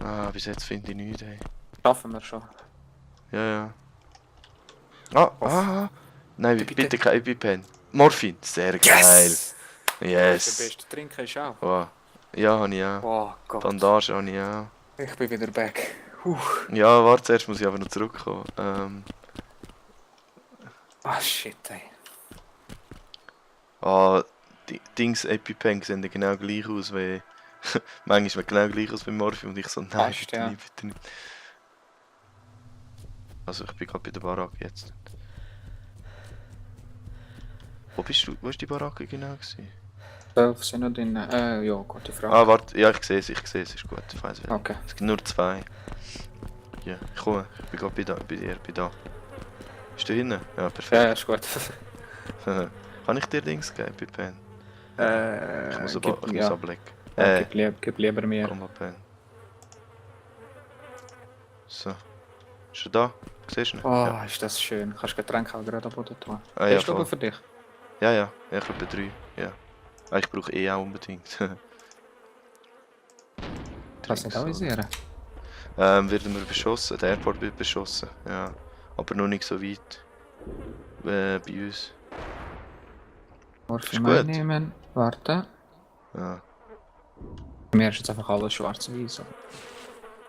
Ah, bis jetzt finde ich nichts, ey. Schaffen wir schon. Ja, ja. Ah. Nein, bitte kein EpiPen. Morphin, sehr geil. Der Yes. beste Trinken ist auch. Oh. Ja, habe ich auch. Oh Gott. Bandage habe ich auch. Ich bin wieder back. Ja, warte, zuerst muss ich aber noch zurückkommen. Ah shit, ey. Die Dings EpiPen sehen genau gleich aus wie... Manchmal genau gleich aus wie Morphin und ich so, nein, Fast, bitte ja. nicht, bitte nicht. Also ich bin gerade bei der Baracke jetzt. Wo bist du? Wo ist die Baracke genau gewesen? 12 sind noch drin. Ja, gute Frage. Ah, warte, ja, ich sehe es, ist gut. Ich weiss, Okay. es gibt nur 2. Ja, ich komme, ich bin gerade bei dir, bin da. Bist du hinten? Ja, Ja, perfekt. ist gut. Kann ich dir Dings geben, bei Pen? Ich muss ablegen. Gib lieber mir. Komm mal, Pen. So. Ist er da? Siehst du ihn? Oh, ist das schön. Kannst Getränke auch gerade am Boden tun. Ah, ja, Ist aber voll. für dich. Ja, ich habe bei 3. Ja. Ah, ich brauche auch unbedingt. Kannst du nicht avisieren? Werden wir beschossen, der Airport wird beschossen, ja. Aber noch nicht so weit. Bei uns. Morphin gut. einnehmen. Warte. Ja. Bei mir ist jetzt einfach alles schwarz-weiß.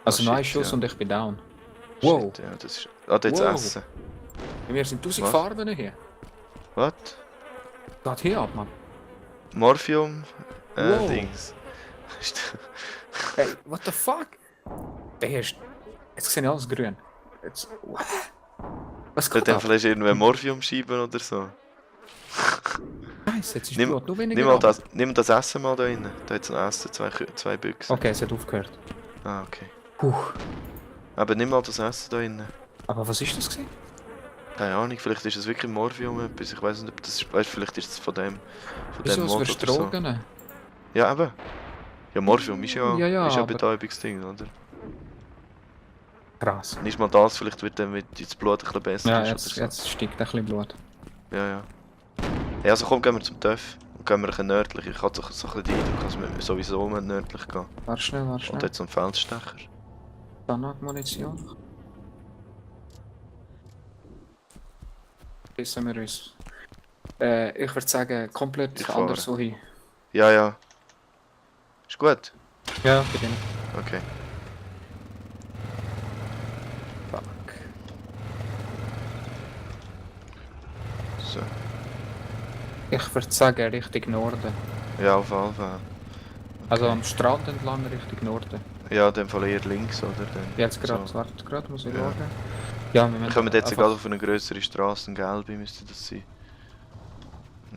Also shit, noch ein Schuss ja. und ich bin down. Wow. Shit, ja, das ist... Ah, jetzt Wow. essen. Bei mir sind 1000 Was? Farben hier. Was? Geht hier ab, Mann. Morphium? Wow. Dings. Hey, what the fuck? Der hier ist... Jetzt sehe ich alles grün. Jetzt... What? Was Hat geht dann ab? vielleicht irgendwer Morphium-Scheiben oder so? Scheiße, jetzt ist Nimm- Blut nur weniger. Nimm das Essen mal da rein. Da hat es noch Essen, zwei Büchsen. Okay, es hat aufgehört. Ah, okay. Puh. Aber nimm mal das Essen da rein. Aber was ist das gewesen? Keine Ahnung, vielleicht ist es wirklich Morphium etwas. Ich weiß nicht, ob das ist. Weißt, vielleicht ist es von dem. Von Wieso, dem es Mod wird oder so. Drogen? Ja, eben. Ja, Morphium ist ja, Ja, ist ja aber- Betäubungsding, oder? Krass. Nicht mal das, vielleicht wird dann mit das Blut ein bisschen besser. Ja, ist jetzt, oder so. jetzt steigt ein bisschen Blut. Ja. Hey, also komm, gehen wir zum TÜV. Und gehen wir ein bisschen nördlich. Ich hatte so ein bisschen den Eindruck, dass wir sowieso nördlich gehen. Warte schnell. Und jetzt zum Feldstecher. Dann noch Munition. Wissen wir uns. Ich würde sagen, komplett Ich fahre. anders so hin. Ja. Ist gut? Ja, bei denen. Okay. Fuck. So. Ich würde sagen, Richtung Norden. Ja, auf jeden Fall. Also am Strand entlang Richtung Norden. Ja, in dem Fall eher links, oder? Dann Jetzt gerade, so. warte gerade, muss ich Ja. schauen. Ja, wir Wir müssen kommen jetzt einfach- gerade auf eine größere Straße, eine gelbe müsste das sein.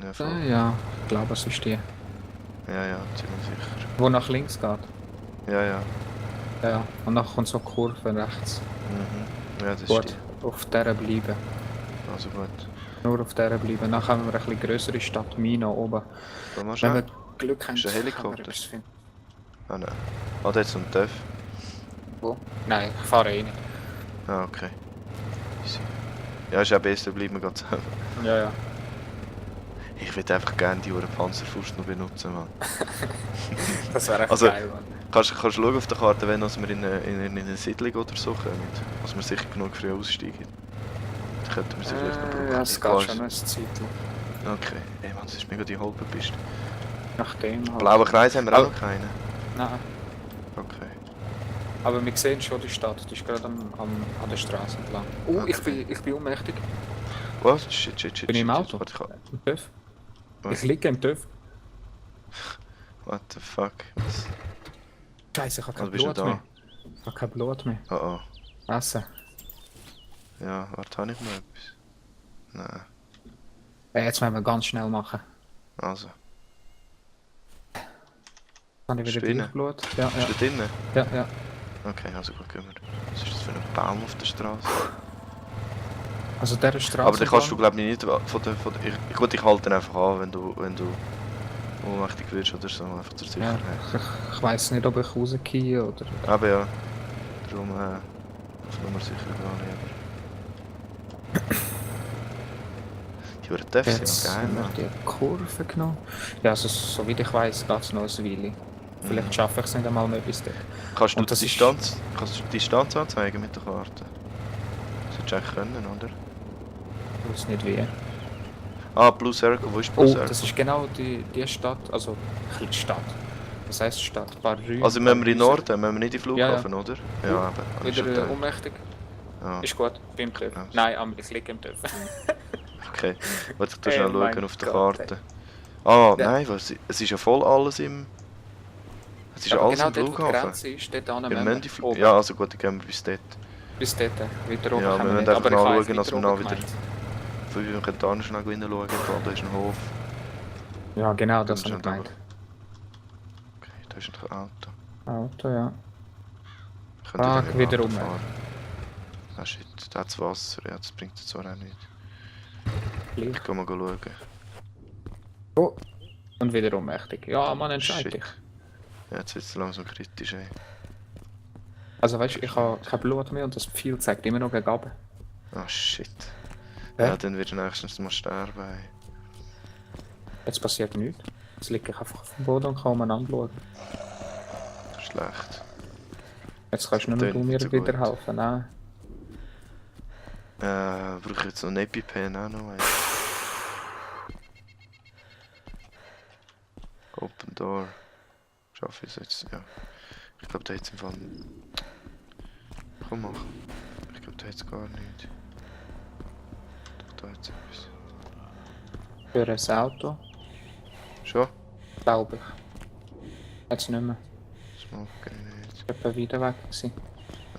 Ja, voll. Ja, ich glaube, es ist die. Ja, ziemlich sicher. Wo nach links geht. Ja. Ja, und dann kommt so eine Kurve rechts. Ja, das Gut, ist auf der bleiben. die. Also gut. Nur auf der bleiben. Dann haben wir eine bisschen größere Stadt Mina oben. Komm mal Wenn schnell. wir Glück haben, Ist ein können wir Helikopter? etwas finden. Ah, nein. Ah, da jetzt zum TÜV. Wo? Nein, ich fahre eh nicht. Ah, okay. Easy. Ja, ist auch besser, bleiben wir gerade zusammen. Ja. Ich würde einfach gerne die Panzerfaust noch benutzen, Mann. Das wäre echt Also- geil, Mann. Kannst du schauen auf der Karte, wenn wir in eine Siedlung oder so kommen? Dass wir sicher genug früh aussteigen. Dann könnten wir sie vielleicht noch brauchen. Ja, es Ich geht weiß- schon ein Zeitchen. Okay. Ey Mann, das ist mega die Holperpiste. Nachdem halt. Blauen Kreis haben wir Aber- auch noch keinen. Nein, Okay. aber wir sehen schon die Stadt. Die ist gerade an der Straße entlang. Oh, Okay. ich bin ohnmächtig. Was? Shit. Bin ich im shit. Auto? Warte, Im TÜV. Was? Ich liege im TÜV. What the fuck? Was? Scheiße, ich habe kein Also bist du Blut da? mehr. Ich habe kein Blut mehr. Oh. Essen. Ja, warte, habe ich noch etwas? Nein. Jetzt müssen wir ganz schnell machen. Also. Kann ich wieder Spinnen? Blut? Ja. Ist da drinnen? Ja. Okay, also gut, gehen wir. Was ist das für ein Baum auf der Straße? Also der Straße. Aber den kannst du glaube ich nicht gut, ich halte ihn einfach an, wenn du ohnmächtig wirst oder so, einfach zur Ja, Sicherheit. ich weiss nicht, ob ich rausgehe oder. Aber ja, darum fahren wir sicher gar nicht. Die würden dürfen Jetzt sie noch haben geil, wir Mann. die Kurve genommen. Ja, also soweit ich weiss, geht es noch ein Weile. Vielleicht schaffe ich es nicht einmal mehr bis dort. Kannst du Und die das ist- Distanz anzeigen mit der Karte? Solltest du eigentlich können, oder? Ich weiß nicht wie. Ah, Blue Circle, wo ist Oh, Blue Circle? das ist genau die Stadt, also ein bisschen Stadt. Was heisst Stadt? Ein paar Räume. Also müssen wir in ein paar Häuser. Norden, müssen wir nicht in den Flughafen, oder? Ja, aber hab ich schon Wieder gedacht. ohnmächtig. Ja, Ist gut, beim TÜV. Ja. Nein, aber ich liege im TÜV. okay. Warte, ich tu Ey, schnell mein schauen auf der Gott, Karte. Ah, Ja. nein, was? Es ist ja voll alles im... Es ist ja Aber alles genau im dort, wo die Flughafen. Grenze ist, dort an Ja, müssen wir. ja, also gut, dann gehen wir bis dort. Bis dort, weiter oben Ja, wir können wir müssen nicht. einfach Aber ich habe nachschauen, jetzt dass wir weiter noch oben wieder- gemeint. Wir können da schnell reinschauen, da ist ein Hof. Ja, genau, das Können habe ich wir gemeint. Okay, da ist ein Auto. Auto, ja. Ich könnte dann mit dem wieder Auto rum. fahren. Ah shit, da hat's Wasser, ja, das bringt jetzt auch nicht. Gleich. Ich kann mal schauen. Oh. Und wieder ohnmächtig. Ja, man entscheidet Shit. dich. Ja, jetzt wird es langsam kritisch, ey. Also weißt du, ich habe kein Blut mehr und das Pfeil zeigt immer noch gegen oben. Ah shit. Hä? Ja, dann wird er nächstens mal sterben, ey. Jetzt passiert nichts. Jetzt liege ich einfach auf dem Boden und kann umeinander schauen. Schlecht. Jetzt kannst nur noch Tönt du mir nicht so wieder gut. helfen. Nein. Brauche ich jetzt noch einen EpiPen auch noch, ey. Open Door. Schaffe ich es jetzt? Ja. Ich glaube, da jetzt im Fall... Komm mach. Ich glaube, da jetzt gar nicht. Doch, da jetzt etwas. Für ein Auto, Schon? glaube ich. Jetzt nicht mehr. Smoke nicht. Ich bin wieder weg gewesen.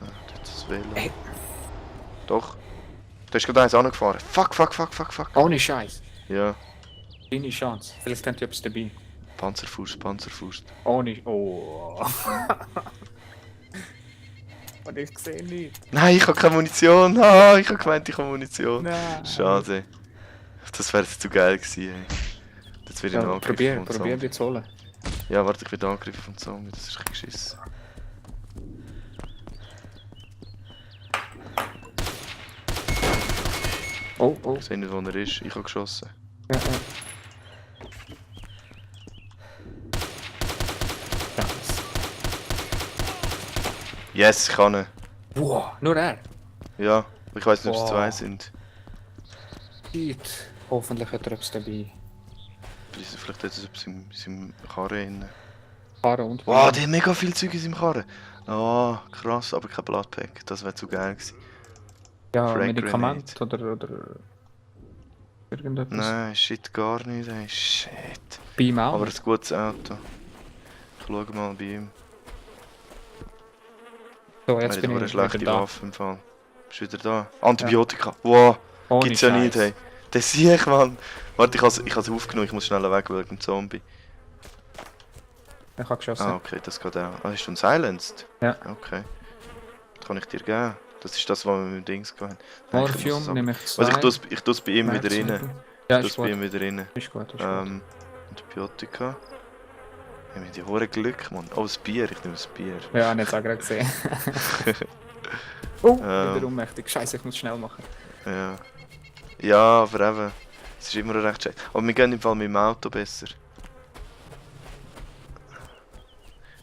Ah, da hat das Velo. Ey. Doch. Du hast gerade eins angefahren. Fuck, fuck, fuck, fuck, fuck. Ohne Scheiß. Ja. Deine Chance. Vielleicht habt ihr etwas dabei. Panzerfaust, Panzerfaust. Ohne. Oh. Und ich sehe nichts. Nein, ich habe keine Munition. Ah, ich habe gemeint, ich habe Munition. Nein. Schade. Das wäre jetzt zu geil gewesen, ey. Jetzt werde ich noch angegriffen vom Probier Zombie. die zu holen. Ja, warte, ich werde angegriffen vom Zombie. Das ist ein bisschen geschissen. Oh, oh. Ich sehe nicht, wo er ist. Ich habe geschossen. Ja, ja. Ja. Yes, ich kann ihn. Wow, nur er. Ja, ich weiß nicht, ob es Wow. zwei sind. Shit. Hoffentlich hat er etwas dabei. Vielleicht hat er etwas in seinem Karren drin. Karre und Wow, der hat mega viel Zeug in seinem Karren. Ah, krass, aber kein Bloodpack. Das wäre zu geil gewesen. ja, Frag Medikament oder irgendetwas. Nein, shit, gar nicht, ey. Shit. Bei ihm auch. Aber ein gutes Auto. Ich schaue mal bei ihm. So, Er jetzt hat bin aber eine ich schlechte wieder da. Waffe im Fall. Bist wieder da? Antibiotika. Wow, Ohne gibt's ja nicht, Scheiß. hey. Das sehe ich, Mann. Warte, ich has aufgenommen, ich muss schnell weg wegen dem Zombie. Ich habe geschossen. Ah, okay, das geht auch. Ah, hast du einen Silenced? Ja. Okay. Das kann ich dir geben. Das ist das, was wir mit dem Dings gehen. Morphium nehme ich zwei. Also ich tu's bei ihm Nein, wieder das rein. nicht. Ja, Ich ist tu's bei gut. ihm wieder rein. Ist gut, ist gut. Antibiotika. Wir haben ja hure Glück, Mann. Oh, das Bier, ich nehme das Bier. Ja, nicht auch gerade gesehen. Oh, Ähm. wieder ohnmächtig. Scheiße, ich muss schnell machen. Ja. Ja, aber eben. Es ist immer recht scheiße. Aber wir gehen im Fall mit dem Auto besser.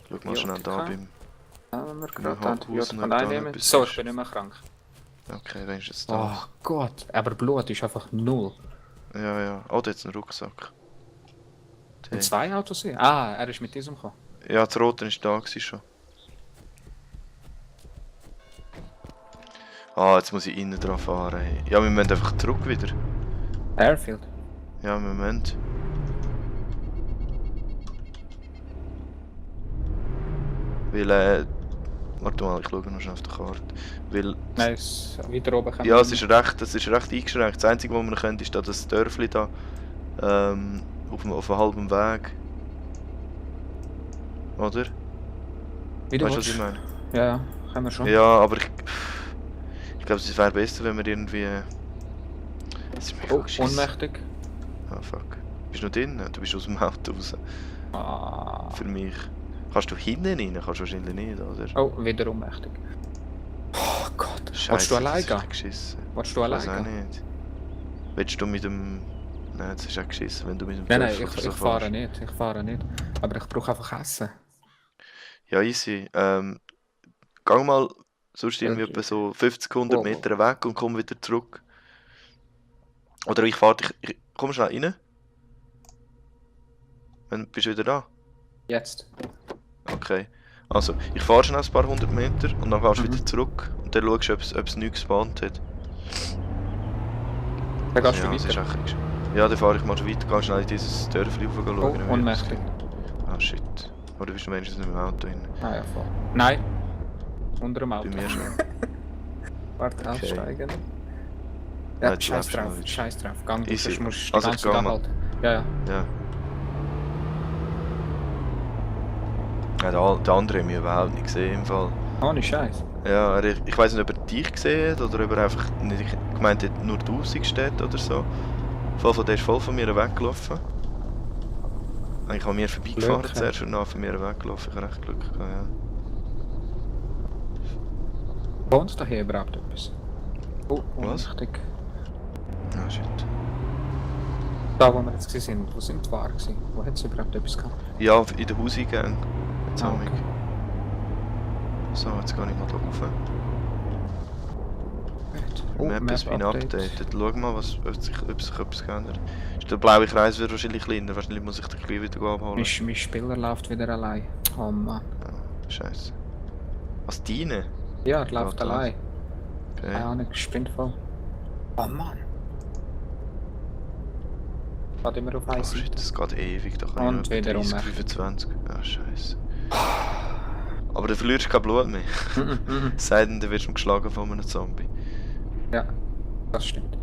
Schau mal schnell da Antibiotika. beim. Haben wir Genau, gerade Antibiotika Haus noch einnehmen? etwas So, ist. ich bin nicht mehr krank. Okay, dann ist es da. Oh Gott, aber Blut ist einfach null. Ja, ja. Oh, da hat einen Rucksack. Und Der- zwei Autos hier? Ah, er ist mit diesem gekommen. Ja, das Rote ist da gewesen schon. Ah, jetzt muss ich innen dran fahren. Hey. Ja, wir müssen einfach zurück wieder. Airfield. Ja, Moment. Weil, warte mal, ich schaue noch schnell auf die Karte. Weil, Nein, es weiter oben kann ja, man es ist recht eingeschränkt. Das Einzige, was wir noch können, ist da das Dörfli da. Auf einem halben Weg. Oder? Wie du Weißt du, was willst. ich meine? Ja, ja, können wir schon. Ja, aber ich glaube, es wäre besser, wenn wir irgendwie... Das ist mega Oh, geschissen. ohnmächtig. Ah, fuck. Bist du noch drin? Du bist aus dem Auto raus. Ah. Für mich. Kannst du hinten rein? Kannst du wahrscheinlich nicht, oder? Oh, wieder ohnmächtig. Oh Gott. Scheiße, Willst du allein das ist gehen? echt geschissen. Willst du Ich allein weiß auch gehen? nicht. Willst du mit dem... Nein, das ist auch geschissen, wenn du mit dem Nein, nein, Töffel ich so fahre fährst. nicht. Ich fahre nicht. Aber ich brauche einfach Essen. Ja, easy. Gang mal sonst irgendwie Okay. etwa so 50, 100 Wow, wow. Meter weg und komm wieder zurück. Oder ich fahr dich. Komm schnell rein. Bist du wieder da? Jetzt. Okay. Also, ich fahre schnell ein paar 100 Meter und dann gehst du Mhm. wieder zurück und dann schaust du, ob es nichts gespawnt hat. Dann gehst Ja, du es ist weiter. echt. Ja, dann fahre ich mal weiter, geh schnell in dieses Dörfli rauf schauen. Oh, wie das ohnmächtig. geht. Ah, shit. Oder bist du wenigstens nicht im Auto drin? Ah ja, voll. Nein. Unter dem Bei Auto. mir schon. Warte, Okay. aussteigen. Ja, Ja, jetzt scheiß lebst du noch drauf, wieder. scheiß drauf. Gang du, Easy. sonst musst du die Also, ich ganze Zeit geh mal. anhalten. Ja, ja. Ja. Ja, der andere hat mich überhaupt nicht gesehen im Fall. Ohne Scheiß. Ja, ich weiß nicht, ob er dich gesehen hat oder ob er einfach nicht gemeint hat, nur du steht oder so. Der ist voll von mir weggelaufen. Eigentlich an mir vorbeigefahren Glück, zuerst und dann von mir weggelaufen. Ich habe recht Glück gehabt, ja. Wohnst du hier überhaupt etwas? Oh, Was? ohnmächtig. Ah, shit. Da, wo wir jetzt waren, wo sind die Waren gewesen? Wo hat es überhaupt etwas gehabt? Ja, in der Hauseingang. Jetzt Ah, habe ich. okay. So, jetzt gehe ich mal da rauf. Gut. Die Map ist bin Map-Update. updated. Schau mal, ob sich etwas geändert hat. Der blaue Kreis wird wahrscheinlich kleiner. Wahrscheinlich muss ich den gleich wieder abholen. Mein Spieler läuft wieder allein. Oh Mann. Ja, scheiße. Was, deine? Ja, er läuft das. allein. Okay. Keine Ahnung, spinnt voll. Oh Mann. Geht immer auf Oh 1 shit, das geht ewig. Da kann Und ich noch wieder 30, ummachen. 25. Ah, scheiße. Aber du verlierst kein Blut mehr. Es sei denn, du wirst geschlagen von einem Zombie. Ja, das stimmt.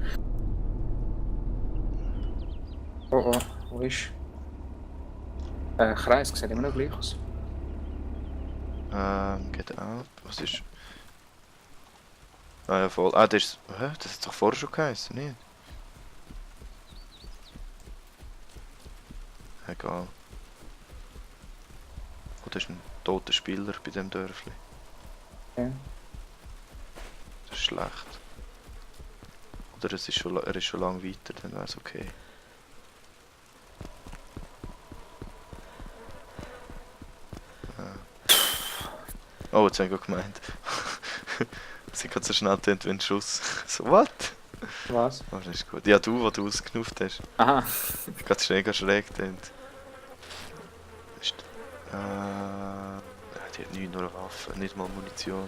Oh oh, wo ist? Kreis sieht immer noch gleich aus. Get out. Was ist? Ah ja, voll. Ah, das ist. Hä? Das hat doch vorher schon geheißen, nicht? Egal. Oh, das ist ein toter Spieler bei dem Dörfli. Ja. Das ist schlecht. Oder er ist schon lange weiter, dann wäre es okay. Oh, jetzt habe ich gerade gemeint. Sie hat so schnell tönt wie ein Schuss. So, what? Was? Oh, das ist gut. Ja, du, wo du ausgenufft hast. Aha. Ganz schräg tönt. Die hat nicht nur eine Waffe, nicht mal Munition.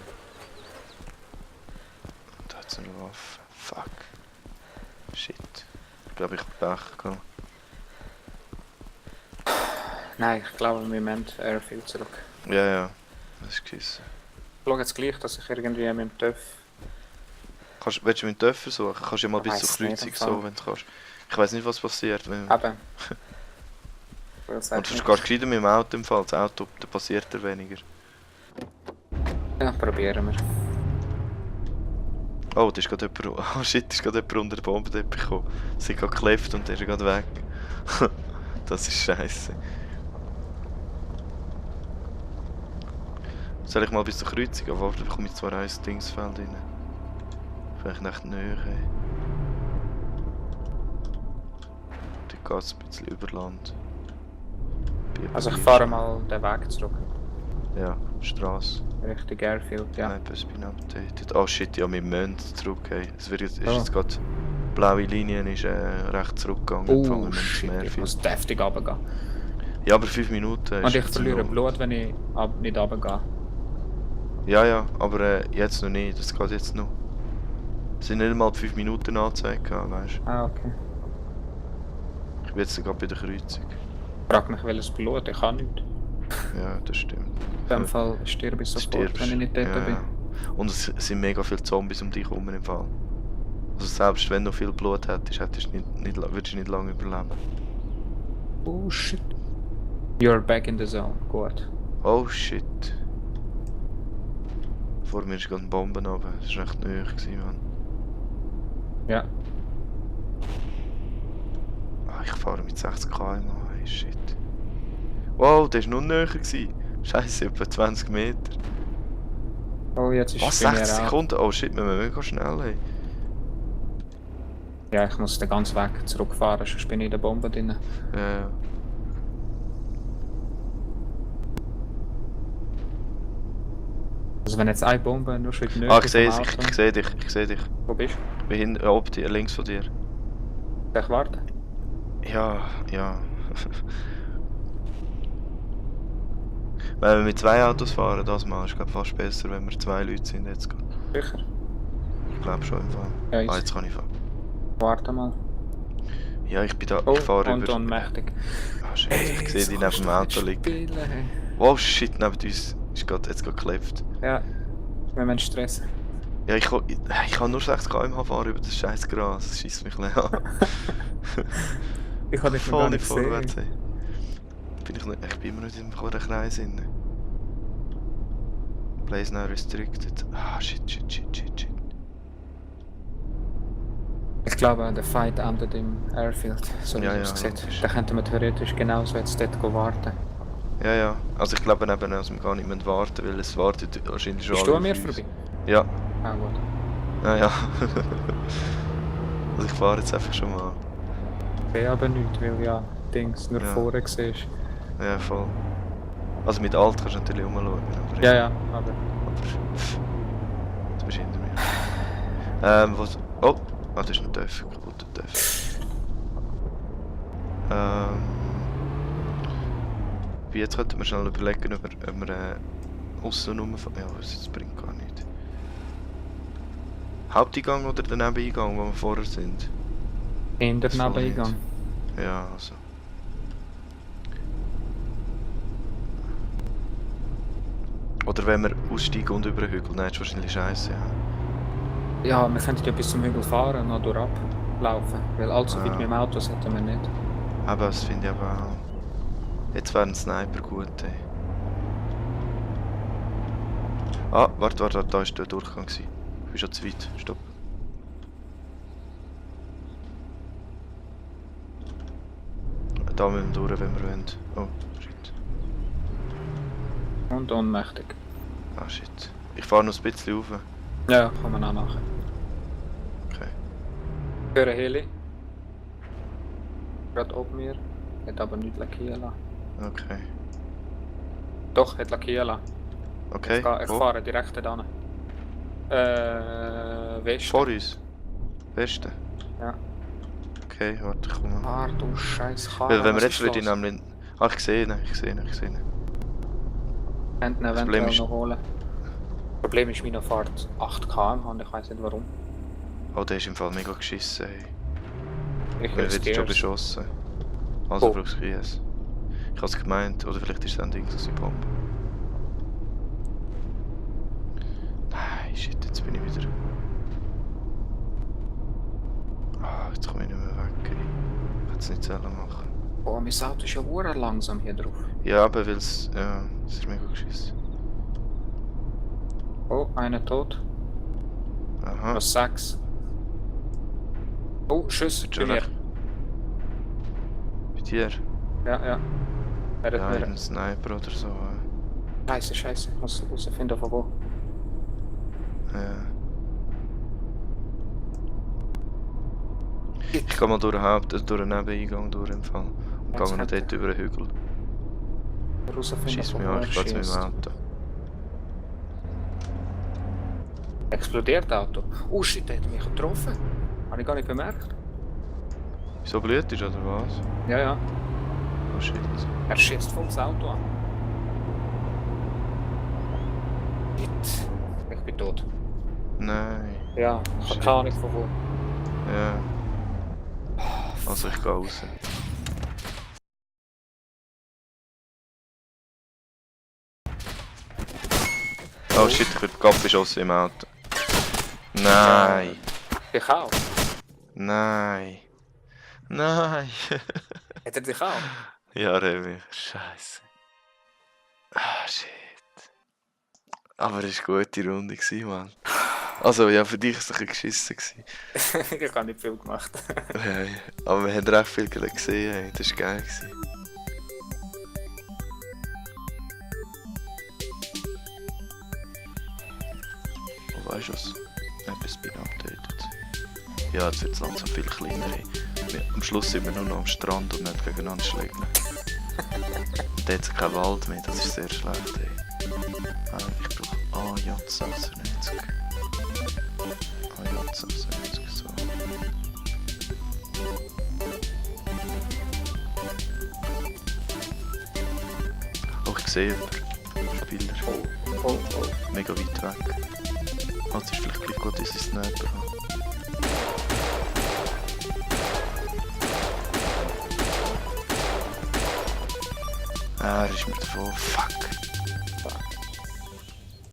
Und da hat sie eine Waffe. Fuck. Shit. Ich glaube, ich hab Pech gehabt. Nein, ich glaube, wir müssen Airfield zurück. Ja, ja. Das ist geschissen. Ich schaue jetzt gleich, dass ich irgendwie mit dem TÜV. Willst du mit dem Töpf versuchen? Kannst du ja mal bis Weiss zur nicht, Kreuzung im Fall. so, wenn du kannst. Ich weiß nicht, was passiert. Wenn... Eben. Ich will Und sagen, du gehst gescheiter mit dem Auto im Fall. Das Auto, da passiert er weniger. ja, probieren wir. Oh, da ist gerade jemand... Oh shit, da ist gerade jemand unter den Bombenteppich gekommen. Sie hat gerade geklebt und der ist gerade weg. Das ist scheiße. Soll ich mal bis zur Kreuzung? Aber da komme ich zwar ein Dingsfeld rein. Vielleicht nicht näher. Da geht es ein bisschen über Land. Also ich fahre mal den Weg zurück. Ja, Straße. Richtung Airfield, ja. Nein, das bin updated. Oh shit, ja, wir müssen zurück. Hey. Es wird jetzt, ist Oh. jetzt gerade... Blaue Linie ist recht zurückgegangen. Oh wir müssen shit, mehr ich viel. muss deftig runtergehen. Ja, aber 5 Minuten. Und ist ich jetzt verliere noch- Blut, wenn ich nicht runtergehe. Ja, ja, aber jetzt noch nicht. Das geht jetzt noch. Es sind nicht mal 5 Minuten angezeigt, weißt du. Ah, okay. Ich bin jetzt gerade bei der Kreuzung. Ich frage mich, welches Blut, ich kann nicht. Ja, das stimmt. In dem Fall sterbe ich sofort, wenn ich nicht dort bin. Und es sind mega viele Zombies um dich herum im Fall. Also selbst wenn du viel Blut hättest, würdest du nicht lange überleben. Oh shit. You're back in the zone, gut. Oh shit. Vor mir ist gerade eine Bombe runter. Das war echt nahe, Mann. Ja. Ah, ich fahre mit 60 km/h, hey, shit. Wow, der war noch näher. Scheiße, etwa 20 Meter. Oh, jetzt ist Was, bei mir 60 auch- Sekunden? Oh shit, wir müssen mega schnell, hey. Ja, ich muss den ganzen Weg zurückfahren, sonst bin ich in der Bombe drin. Ja, ja. Also wenn jetzt eine Bombe nur schon nicht Ah, ich sehe dich, ich sehe dich. Wo bist du? Ich bin hinten, oben, links von dir. Soll ich warten? Ja, ja. Wenn wir mit 2 Autos fahren, das mal, ist glaube fast besser, wenn wir 2 Leute sind jetzt. Sicher? Ich glaube schon im Fall. Ja, Ah, jetzt kann ich fahren. Warte mal. Ja, ich bin da, Oh, ich fahre und über... ohnmächtig. Ah, shit, ich sehe dich neben dem Auto liegen. Hey. Wow, shit, neben uns ist jetzt gerade geklebt. Ja, wir müssen Stress. Ja, ich kann nur 6 km/h fahren über das scheiß Gras, das schießt mich ein bisschen an. Ich habe dich noch Voll gar nicht nicht vorwärts. gesehen. Ich bin immer nicht im Kreis drin. Place now restricted. Ah, shit. Ich glaube, der Fight endet im Airfield, so wie Ja, es ja, aussieht. logisch. Da könnten wir theoretisch genauso jetzt dort warten. Ja. Also ich glaube eben, dass wir gar nicht mehr warten, weil es wartet wahrscheinlich schon Bist alle du an mir auf uns. vorbei? Ja, Ah, gut. ja. Also ich fahre jetzt einfach schon mal. Ich sehe aber nichts, weil ja Dings nur Ja. vorne siehst. Ja, voll. Also mit Alt kannst du natürlich umschauen. Aber Ja, aber... Du bist hinter mir. Was... Oh! Ah, das ist ein Töff, kaputter Töff. Wie jetzt könnten wir schnell überlegen, ob wir aussen rumfahren. Ja, das bringt gar nicht. Haupteingang oder der Nebeneingang, wo wir vorher sind? In der Das voll Nebeneingang. nicht. Ja, also. Oder wenn wir aussteigen und über den Hügel, nein, das ist wahrscheinlich scheiße, ja. Ja, wir könnten ja bis zum Hügel fahren und noch durchlaufen. Weil allzu weit Ja. mit dem Auto sollten wir nicht. Aber das finde ich aber auch. Jetzt wäre ein Sniper gut, ey. Ah, warte, da ist der Durchgang gewesen. Ich bin schon zu weit. Stopp. Da müssen wir durch, wenn wir wollen. Oh, shit. Und ohnmächtig. Ah, shit. Ich fahre noch ein bisschen rauf. Ja, kann man auch machen. Okay. Ich höre Heli. Gerade oben mir. Hat aber nicht lackieren lassen. Okay. Doch, hat lackieren lassen. Okay. Ich Wo? fahre direkt da. Westen. Vor uns? Westen? Ja. Okay, warte, ich komme. Ah, du scheiß Karre. Weil wenn wir was jetzt ist wieder los? nämlich... Ah, ich sehe ihn. Könnten Das Problem eventuell ist- noch holen. Das Problem ist, meine Fahrt 8 km und ich weiß nicht warum. Oh, der ist im Fall mega geschissen, ey. Ich Wir höre werden schon Stairs. beschossen. Also Oh. brauchst du es. Ich hab's gemeint, oder vielleicht ist es ein Ding, das ist Bombe. Nein, shit, jetzt bin ich wieder. Ah, jetzt komme ich nicht mehr weg, ey. Ich hätte es nicht selber machen. Boah, mein Auto ist ja hure langsam hier drauf. Ja, aber weil es. Ja, es ist mega geschissen. Oh, einer tot. Aha. Noch 6. Oh, Schuss bei Schon mir. recht. Bei dir? Ja. Er hat Ja, mir... irgendein Sniper oder so. Scheiße. Ich muss herausfinden von wo. Ja. Ich gehe mal durch den Nebeneingang durch im Fall. Und Jetzt gehe noch hat dort über den Hügel. Herausfinden Schieß von mich wo an, er ich gehe zu schießt. meinem Auto. Explodiert das Auto. Oh shit, der hat mich getroffen. Habe ich gar nicht bemerkt. Wieso blöd ist oder was? Ja. Oh shit. Er schießt voll das Auto an. Shit. Ich bin tot. Nein. Ja, ich habe Shit. keine Ahnung von wo. Ja. Also ich gehe raus. Oh shit, ich werde abgeschossen im Auto. Nein. Ich auch. Nein. Nein. Hat er dich auch? Ja, Remy. Scheiße. Ah, shit. Aber es war eine gute Runde, Mann. Also ja, für dich war es ein bisschen geschissen. Ich habe nicht viel gemacht. Ja, aber wir haben recht viel gesehen, hey. Das war geil. Oh, weißt du was? Etwas bin updated. Ja, jetzt wird es langsam viel kleiner. Hey. Am Schluss sind wir nur noch am Strand und nicht gegeneinander schlägen. Und jetzt kein Wald mehr, das ist sehr schlecht. Hey. Ich brauche... AJ96. AJ96, so. Oh, ich sehe jemanden. Spieler. Oh. Mega weit weg. Also ist vielleicht gleich gut, dass ich es nicht habe. Er ist mir davon. Fuck.